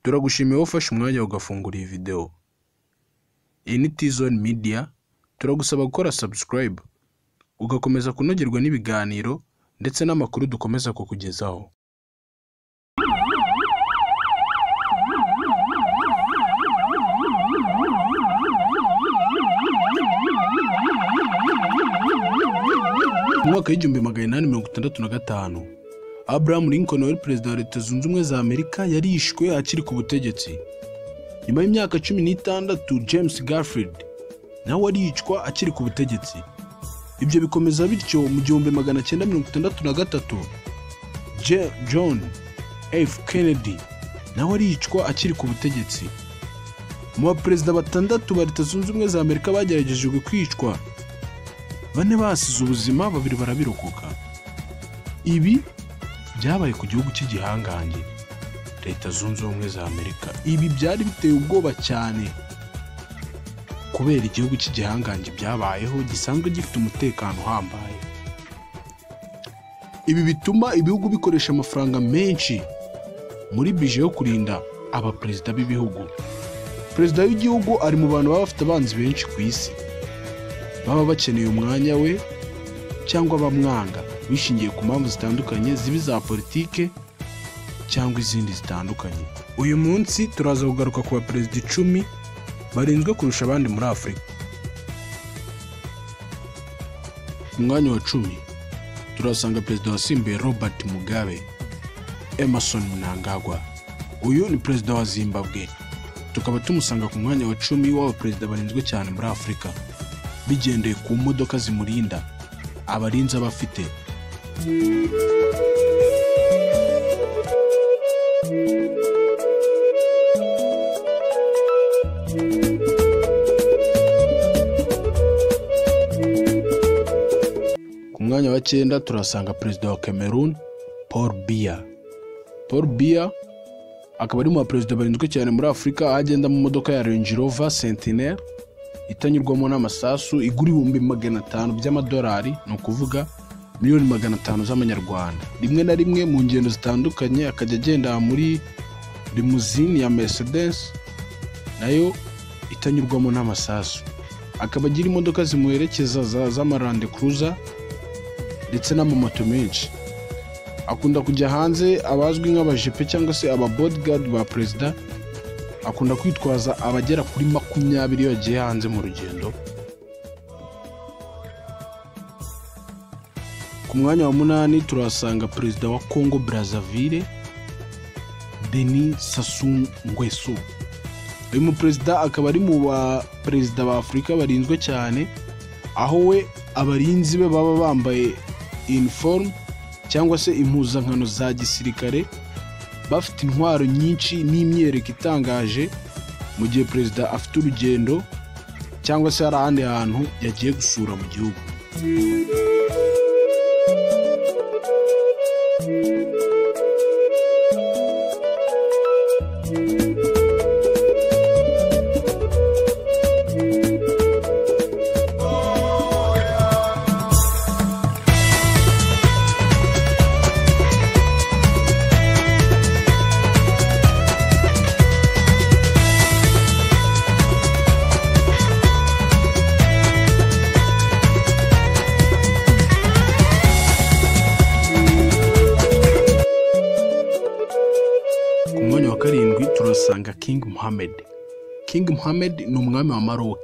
Turagushimiye wowe ufashe umwanya ugafungura iyi video. Iyi ni T-Zone Media, turagusaba gukora subscribe, ugakomeza kunogerwa n'ibiganiro ndetse n'amakuru dukomeza kukugezaho. Mu mwaka w'1865, Abraham Lincoln wari perezida wa Leta Zunze Ubumwe za Amerika yarishwe akiri ku butegetsi. Nyuma y'imyaka 16, James Garfield nawe aricwa akiri ku butegetsi. Ibyo bikomeza bityo mu 1963, John F. Kennedy nawe aricwa akiri ku butegetsi. Mu baperezida batandatu ba Leta Zunze Ubumwe za Amerika bageragejwe kwicwa, 4 basize ubuzima, 2 barabirokoka. Ibi byabaye ku gihugu cy'igihangange Leta Zunze Ubumwe za Amerika. Ibi byari biteye ubwoba cyane kubera igihugu cy'igihangange byabayeho gisanzwe gifite umutekano uhambaye. Ibi bituma ibihugu bikoresha amafaranga menshi muri bije yo kurinda abaperezida b'ibihugu. Perezida w'igihugu ari mu bantu baba bafite abanzi benshi ku isi, baba bakeneye umwanya we cyangwa bamwanga bishingiye ku mpamvu zitandukanye, ziba iza politike cyangwa izindi zitandukanye. Uyu munsi turaza kugaruka ku baperezida 10 barinzwe kurusha abandi muri Afurika. Ku mwanya wa 10 turasanga perezida wasimbuye Robert Mugabe, Emmerson Mnangagwa. Uyu ni perezida wa Zimbabwe. Tukaba tumusanga ku mwanya wa 10 w'abaperezida barinzwe cyane muri Afurika, bigendeye ku modoka zimurinda, abarinzi abafite. Ku mwanya wa 9 turasanga perezida wa Cameroon, Paul Biya. Paul Biya akaba ari mu baperezida barinzwe cyane muri Afurika, aho agenda mu modoka ya Range Rover Sentinel itanyurwamo n'amasasu, igura 500,000 by'amadolari, ni ukuvuga miliyoni 500 z'amanyarwanda. Rimwe na rimwe mu ngendo zitandukanye akajya agenda muri limousine ya Mercedes nayo itanyurwamo n'amasasu. Akaba agira imodoka zimuherekeza z'ama Land Cruiser ndetse n'amamoto menshi. Akunda kujya hanze, abazwi nk'abajepe cyangwa se aba bodyguard ba perezida. Akunda kwitwaza abagera kuri 20 iyo yagiye hanze mu rugendo. Ku mwanya wa 8 turasanga perezida wa Congo Brazzaville, Denis Sassou Nguesso. Uyu muperezida akaba ari mu baperezida ba Afurika barinzwe cyane, aho we abarinzi be baba bambaye uniform cyangwa se impuzankano za gisirikare, bafite intwaro nyinshi n'imyereko itangaje mu gihe perezida afite urugendo cyangwa se hari ahandi hantu yagiye gusura mu gihugu. Ku mwanya wa 7 turasanga King Mohammed. King Mohammed ni umwami wa Maroc.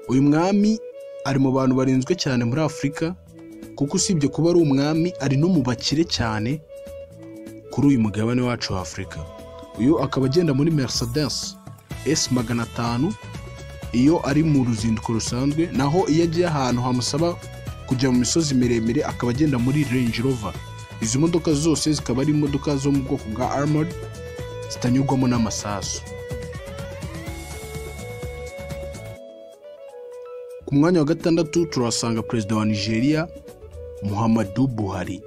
Uyu mwami ari mu bantu barinzwe cyane muri Afurika, kuko usibye kuba ari umwami ari no mu bakire cyane kuri uyu mugabane wacu wa Afurika. Uyu akaba agenda muri Mercedes S500 iyo ari mu ruzinduko rusanzwe, naho iyo agiye ahantu hamusaba kujya mu misozi miremire akaba agenda muri Range Rover. Izi modoka zose zikaba ari imodoka zo mu bwoko bwa armored zitanyurwamo n'amasasu. Ku mwanya wa 6 turasanga perezida wa Nigeria, Muhammadu Buhari.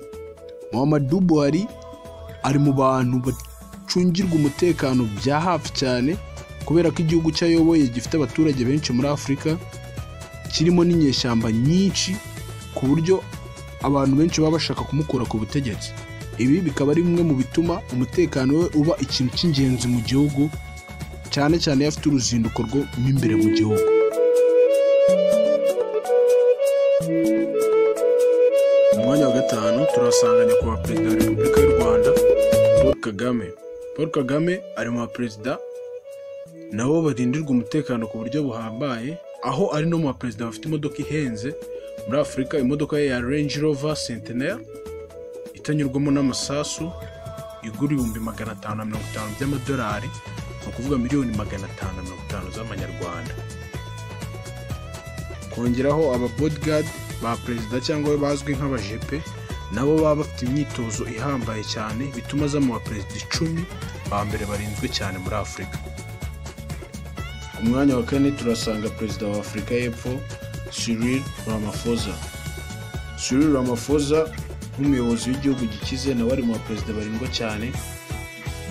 Muhammadu Buhari ari mu bantu bacungirwa umutekano bya hafi cyane, kubera ko igihugu cyayoboye gifite abaturage benshi muri Afurika, kirimo n'inyeshyamba nyinshi, ku buryo abantu benshi baba bashaka kumukura ku butegetsi. Ibi bikaba ari bimwe mu bituma umutekano we uba ikintu cy'ingenzi mu gihugu, cyane cyane iyo afite uruzinduko rwo mo imbere mu gihugu. Mu mwanya wa 5 turasanga nyakubahwa Perezida wa Repubulika y'u Rwanda Paul Kagame. Paul Kagame ari mu baperezida nabo barindirwa umutekano ku buryo buhambaye, aho ari no mu baperezida bafite imodoka ihenze muri Afurika, imodoka ye ya Range Rover Centenaire itanyurwamo n'amasasu igura 550,000 by'amadolari, ni ukuvuga miliyoni 550 z'amanyarwanda. Kongeraho aba bodyguard ba perezida cyangwa bazwi nk'abajepe nabo baba bafite imyitozo ihambaye cyane, bituma aza mu baperezida 10 ba mbere barinzwe cyane muri Afurika. Ku mwanya wa 4 turasanga perezida wa Afurika y'Epfo Cyril Ramaphosa. Cyril Ramaphosa nk'umuyobozi w'igihugu gikize nawe ari mu baperezida barindwa cyane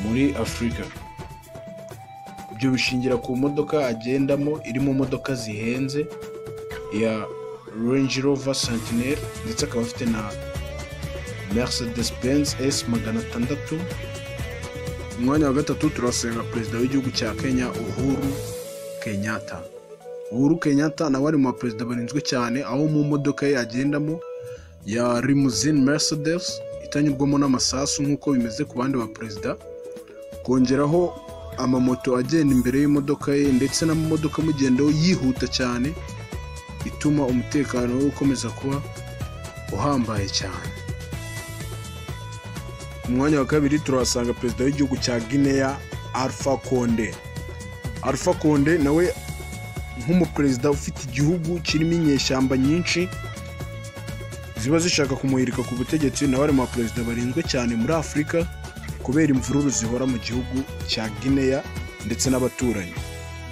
muri Afurika. Ibyo bishingira ku modoka agendamo iri mu modoka zihenze ya Range Rover Centenaire, ndetse akaba afite na Mercedes Benz S 600. Ku mwanya wa 3 turasanga perezida w'igihugu cya Kenya Uhuru Kenyatta. Uhuru Kenyatta nawe ari mu baperezida barinzwe cyane, aho mu modoka ye agendamo ya limousine Mercedes itanyurwamo n'amasasu nk'uko bimeze ku bandi baperezida. Kongeraho amamoto agenda imbere y'imodoka ye ndetse n'amamodoka amugendaho yihuta cyane, ituma umutekano we ukomeza kuba uhambaye cyane. Ku mwanya wa 2 turahasanga perezida w'igihugu cya Guinea Alpha Condé. Alpha Condé nawe nk'umuperezida ufite igihugu kirimo inyeshyamba nyinshi ziba zishaka kumuhirika ku butegetsi, nawe ari mu baperezida barinzwe cyane muri Afurika kubera imvururu zihora mu gihugu cya Guinea ndetse n'abaturanyi.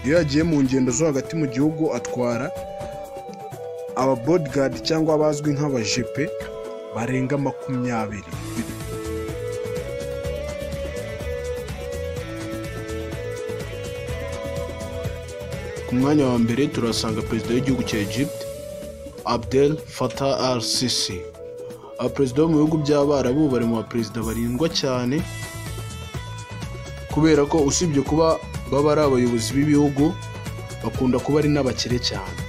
Iyo yagiye mu ngendo zo hagati mu gihugu atwara aba bodyguard cyangwa abazwi nk'abajepe barenga 20. Ku mwanya wa 1 turasanga perezida w'igihugu cya Egypt Abdel Fattah al-Sisi. Abaperezida bo mu bihugu by'Abarabu bari mu baperezida barindwa cyane, kubera ko usibye kuba baba ari abayobozi b'ibihugu bakunda kuba ari n'abakire cyane.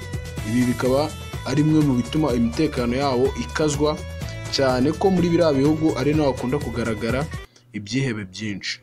Ibi bikaba ari bimwe mu bituma imitekano yabo ikazwa cyane, ko muri biriya bihugu ari naho hakunda kugaragara ibyihebe byinshi.